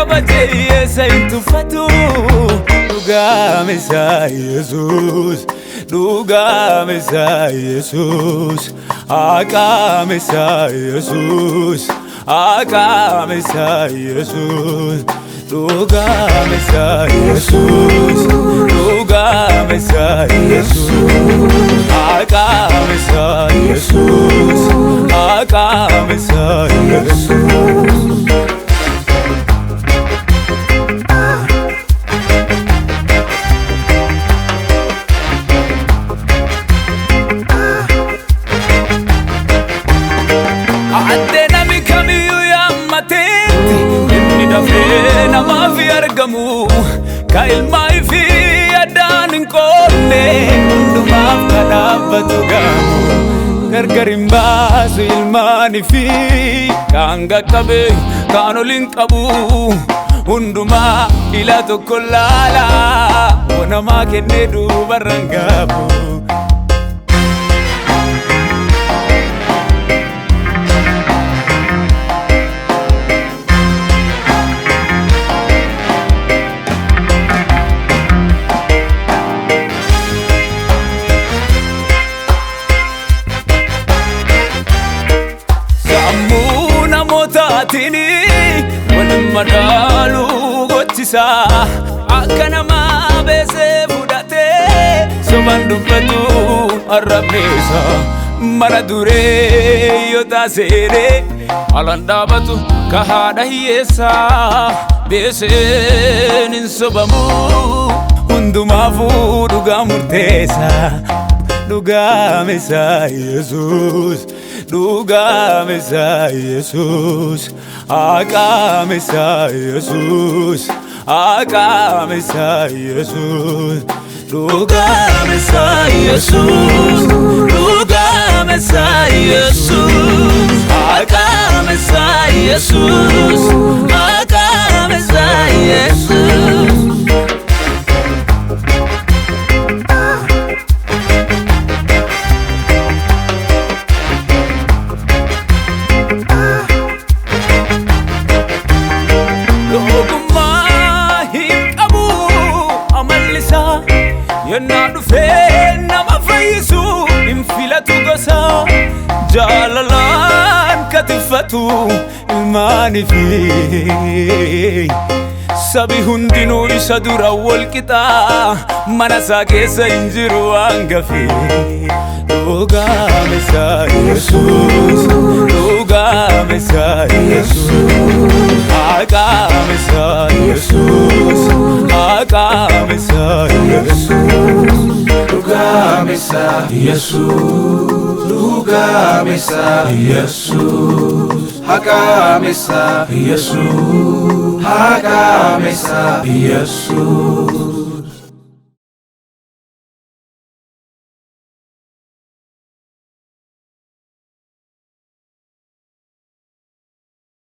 Kabaje hiyyeessa hin tuffatu. Dhugaamessa Yesuus, dhugaamessa Yesuus, haqaamessa Yesuus, haqaamessa Yesuus. Dhugaamessa Yesuus, dhugaamessa Yesuus, haqaamessa Yesuus, haqaamessa Yesuus. Addee namni kamiyyuu yaammateetti inni dafee namaaf argamu ka ilmaa fi addaan hin qoodne hundumaaf ka dhaabbatu gaamu gargar hin baasu ilmaanii fi kaan qaqqabe kaan ol hin qabu hundumaa ila tokko laala namaa kennee duubarra hin gaabu. Sammuu namootaatiin wal madaaluu gochisa. Akka namaa beesee fudhatee soban dubbatu arrabneessa. Mana duree yoo taasise alaan dhaabatu ka haadha hiyyeessaa. Beeseen hin sobamu hundumaafuu dhugaa murteessa. Dhugaamessa Yesuus, dhugaamessa Yesuus, haqaamessa Yesuus, haqaamessa Yesuus. Dhugaamessa Yesuus, dhugaamessa Yesuus, haqaamessa Yesuus, haqaamessa Yesuus. Ogummaa hin qabu amalli isaa yennaa dhufee nama fayyisu hin filatu gosa jaalalaan katifatu ilmaanii fi sabi hundinuu isa dura wal qixaa mana isaa keessa hin jiru hangafi. Dhugaamessa Yesuus, dhugaamessa Yesuus, haqaamessa Yesuus, haqaamessa Yesuus. Dhugaamessa Yesuus, dhugaamessa Yesuus, haqaamessa Yesuus, haqaamessa Yesuus.